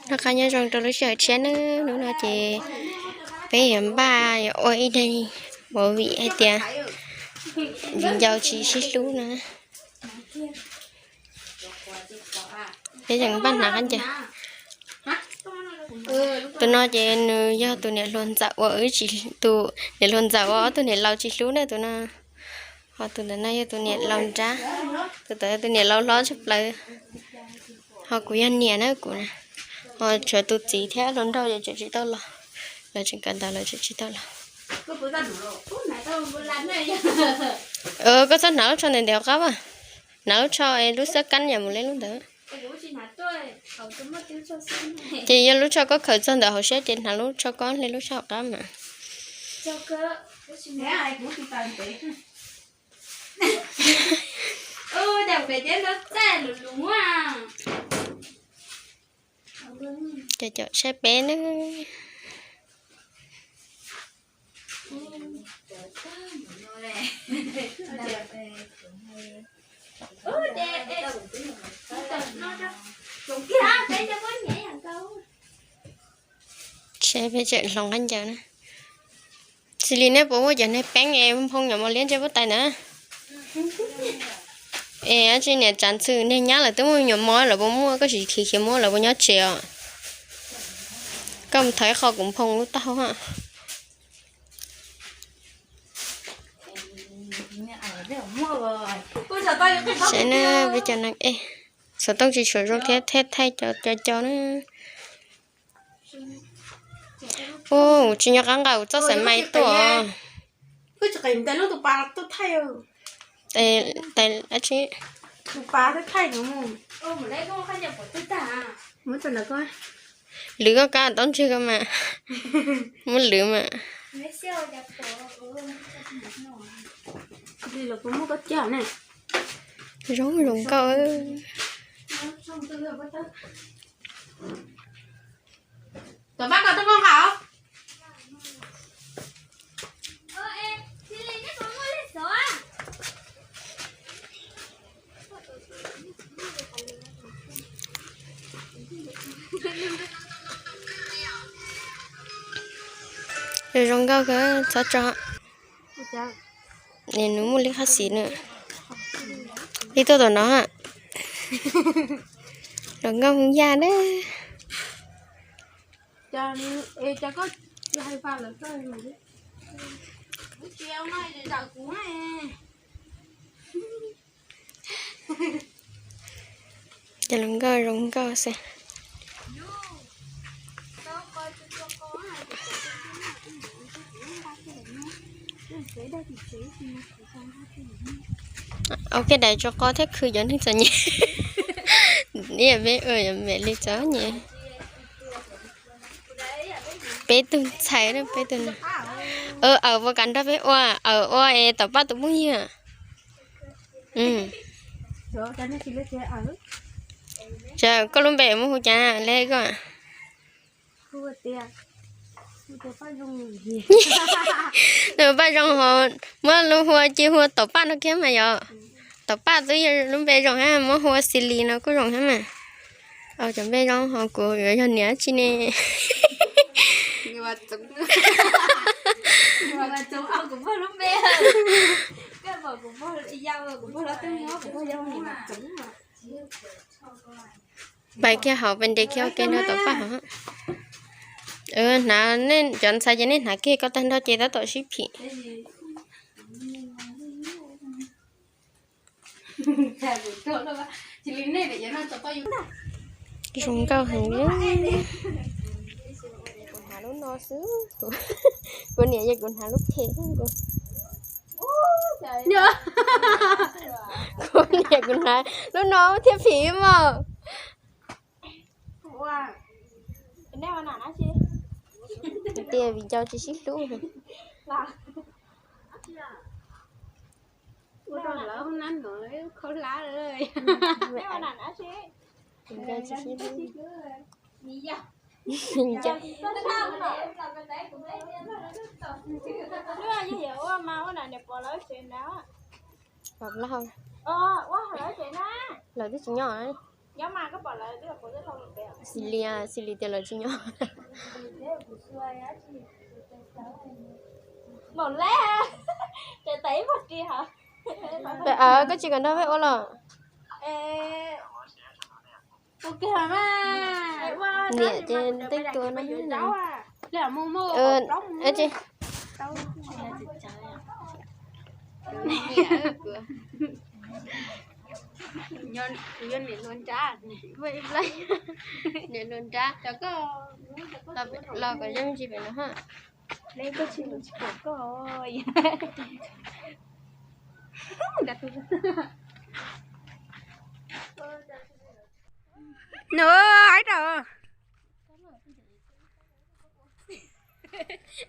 Noj qab nyob zoo rau lub sij hawm tshiab nawb. Hnub no ces peb yuav npaj yuav ua ib daig movie hais tias viv ncaus tsis sib hlub no. Peb yeej npaj hnav qab ncaws. Tus no ces nws yog tus niam hluas ntxawm uas wb tsis, tus niam hluas ntxawm uas ob tug niam laus tsis hlub na tus no. Ho tus ntawm no yog tus niam laus nrab, tus ntawm yog tus niam laus hlob tshaj plaws. Ho kuv yog niam na kuv na. Ho tshuav tus txiv thiab hluas nraug ces tseem tsis tau los. Lawv tseem kawm ntawv lawv tseem tsis tau los. Koj txhob hnav lub tsho ntev ntev hauv qab as. Hnav lub tsho es lub xab kab yam mus li lub ntawd. Ces yog lub tsho koj khaws txog ntawm hauv siab ces hnav lub tsho koj li lub tsho hauv qab mas. Cov cov saib peb na. Saib peb tseem hloov qab ncaws na. Xws li nej puas muaj cov niag peeb es nphoo nyuam mos liab ntsej puab tais ntawd? Es dab tsi niam tsav ntxhw niag nyab lawv twb muaj nyuam mos lawv puas muaj, koj sim khiav khiav muab lawv puas nyob tsev os. Koj mus thov ib qho kuv nphoo lub taub hau. Saib na, peb cov neeg ej, xov tooj tsis tshua zoo thiab, thiaj thaij cov co co na. Ua tsis nco qab nqa kuv txoj xaim mais tuaj. Tais dab tsi? Lwv koj kab taub ntswg koj mas. Muab lwv mas. Zoo zoo nkauj. Zoo zoo nkauj kawg, txhob tso. Nws muaj li qhov xim na. Li tuaj tom no. Los nkauj hwv yaj na. Ces los nkauj zoo nkauj xwb. Ua kiag daim tso qo thiab khwv cov neeg txom nyem. Ib yam peb ua yam pem li txom nyem. Peb tug ntxhais na peb tug no. Aws, puas kam nrog peb ua, aws ua es tom paj tus phooj ywg. Koj lub npe muab hu cas li koj? Paj Zoo ho muab lub hu ua, cia hu ua Tom Paj no kiag mas yog. Tom Paj twb yog lub npe zoo thiab, muab hu ua Xis Lis no kuj zoo thiab mas. Cov npe zoo ho kuv yuav yog niam dab tsi ne? Pais kiag hauv pais nres kiag ua ke nrog tom paj hauv. Hnav, nej cov ntxhais ces nej hnav kiag koj tag nrho ces tab tom sib phim. Zoo nkauj heev li. Kuv hnav lub no xwb. Kuv niam yeej kuv hnav lub phem. Kuv niam kuv hnav lub no thiaj phim mog. Tias viv ncaus tsis sib hlub. Lawv twb tsis nyob. Xis Lis, Xis Lis tias lawv tsis nyob. Koj tsis kam nrog peb ua los? Niam ces tej tua no. Niam hluas nrab, los kom zoo ntsis pem no ha. Nws, aib rau.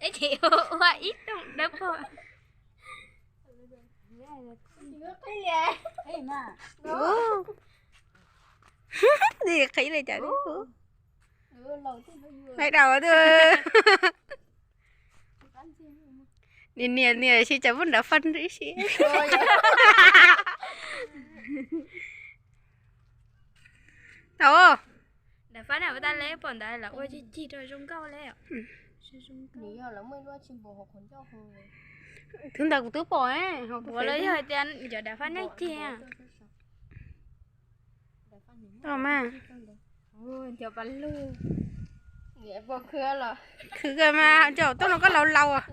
Es ces ua ib rooj dawb paug. Qhib li cas, aib rau. Niam niam niam, sib cov pub nrad faj ib si. Tau. Nrad faj na, ua tas le pom ntawd los ua cig cig rau zoo nkauj le. Tus ntawd kuv twb pom. Ua los yog hais tias cov nrad faj nej cig. Tau mas. Khwv kawg mas, cov tuaj no koj laus laus.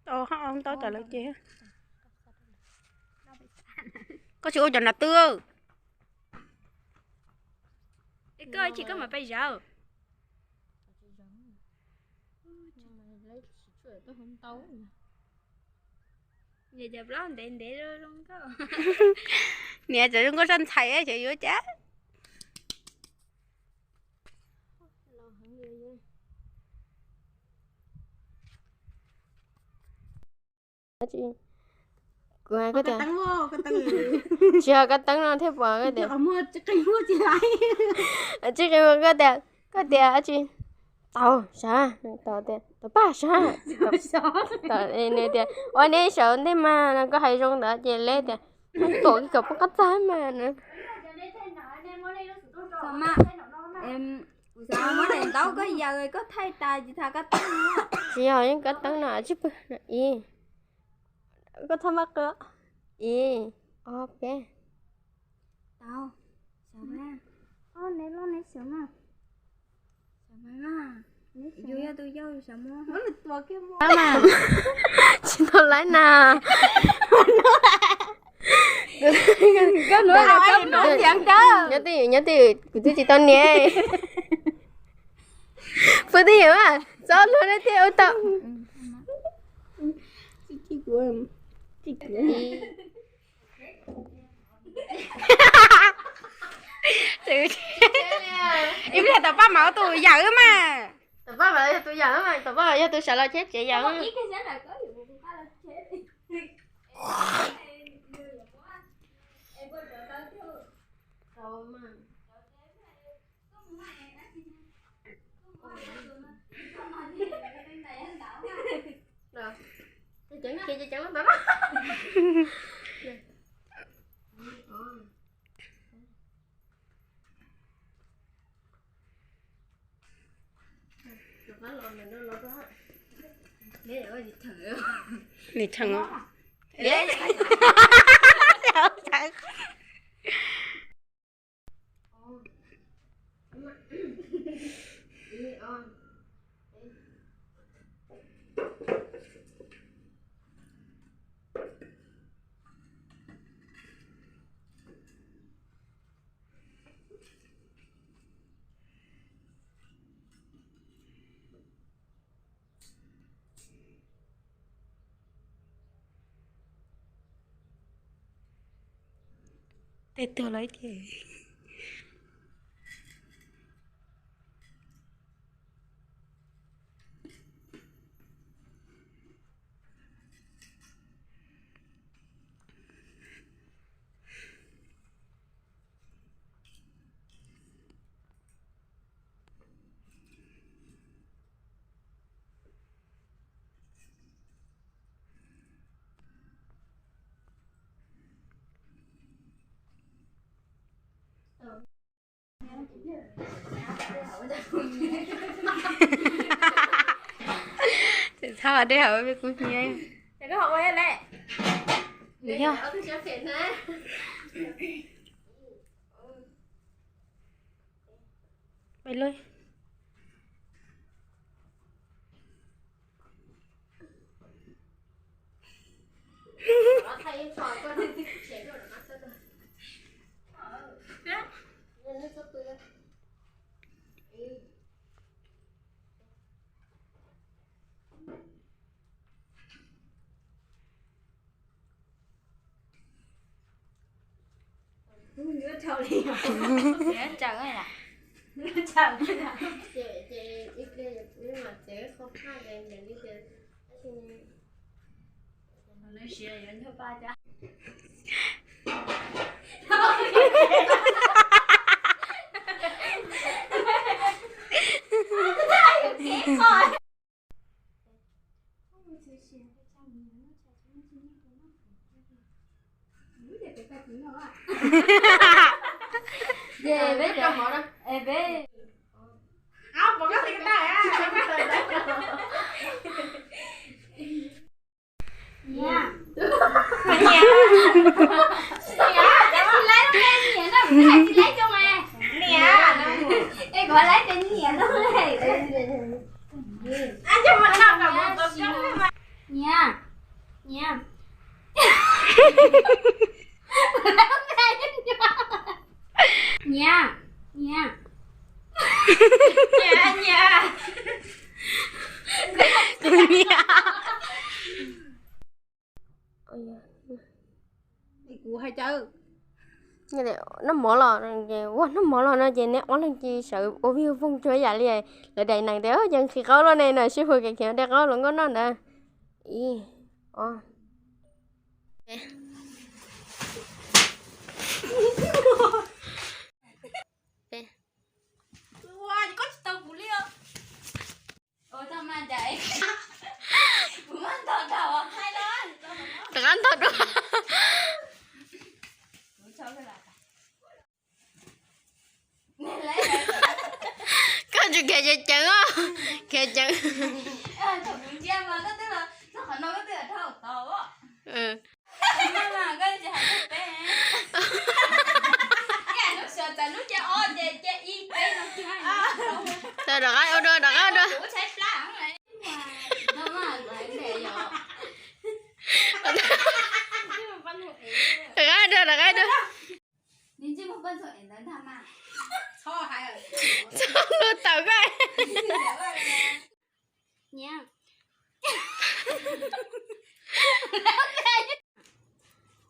Tau, tau tas lawm ces. Koj tsis ua cov nrad twg. Koj tsis, koj mam pais zaws. Niam cov plaub ntev ntev zoo nkauj. Niam cov zoo nkauj saj ntxhais ces yuav cas. Kuv hais koj tias, tsis yog koj teeb no thiaj pom koj tias, tsis qi koj tias, koj tias tsis tau sav, tau tias tau paj sav, nws tias ua neb saum ntej mas no koj hais zoo ntawd ces leb tias tuam kom poob qab txag mas. Kuv xav muab daim ntaub koj yaws koj thaij tas tsis tas koj teeb no. Tsis yog, yeej koj teeb no tsis pw no ib. Koj thaij maj qw ib ob peb. Tau. Xav mas. Neb loj neb xyov mas. Xav mas. Yus yog tus yau xav mas. Tsis tau laib na. Nyob twj ywm, nyob twj ywm, kuv twb tsis tau niam. Pw twj ywm mas txhob luag nej thiaj ua tau. Ib pliag tom paj mam ua tus yawm mas. Tom paj mam yog tus yawm mas, tom paj mam yog tus sawv los cheb tsev yawm. Nws theem os. Tej tuag lawm ces. Txhob ua dej haus peb kuv hnyiab. Yog. Nyiam, nyiam. Nyiam, nyiam. Nyiam, nyiam. Kuv nyiam. Kuv hais cas, noj mov los, ua noj mov los no ces neb ob leeg cia li sawv ua vij ua voog tsuag yam li lawv daim neeg tias, ces nqhis qaub los ne no, sib hu kev khiav de qaub los nkauj noj ntawd. Ib, ob, peb. Rov qab ntog dua. Koj tsis khiav ceev ceev os, khiav ceev. Rov qab ua dua, rov qab ua dua. Rov qab ua dua, rov qab ua dua. Txhob luag tawm koj. Nyiam.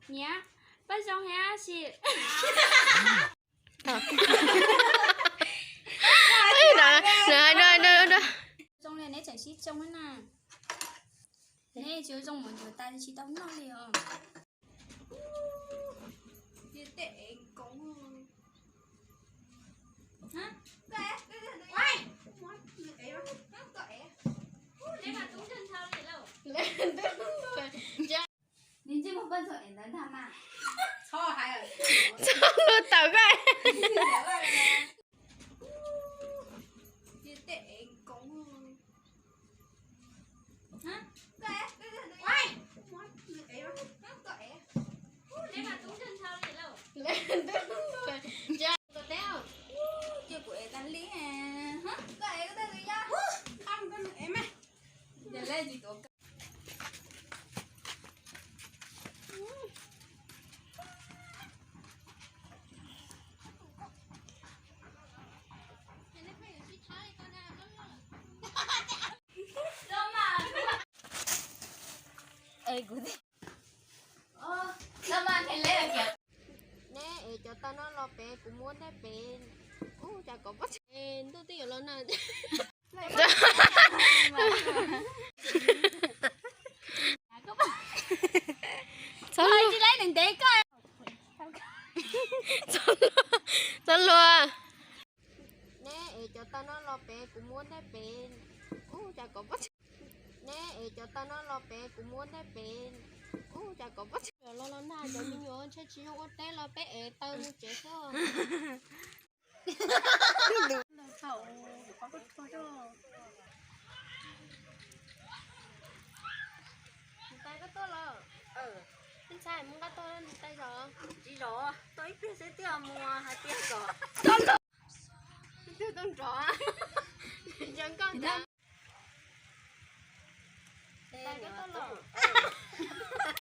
Nyiam, paj zoo hab si. Zoo li neb tseem sib tsoo na. Neb tsis zoo mus ncuav tas tsis tau noj li os. Txhob luag tawm koj. Neb es cov tau no los pem kuv muab neb pem. Ub, cas kom pob tsuas ntuj twb yuav los na. Txhob luag. Txhob luag. Neb es cov tau no los pem kuv muab neb pem. Ub, cas kom pob tsuas. Neb es cov tau no los pem kuv muab neb pem. Ub, cas kom pob tsuas los los nag cov me nyuam ntshe tsis zoo ua teb los peb es taw mus tsev xwb. Ntxhais, mus nqa tau nws tais zov? Tsis zov, tau ib pliag xwb twb mus hais tias kom. Twb tau nrov. Yog nkauj ntag. Tais koj tau los?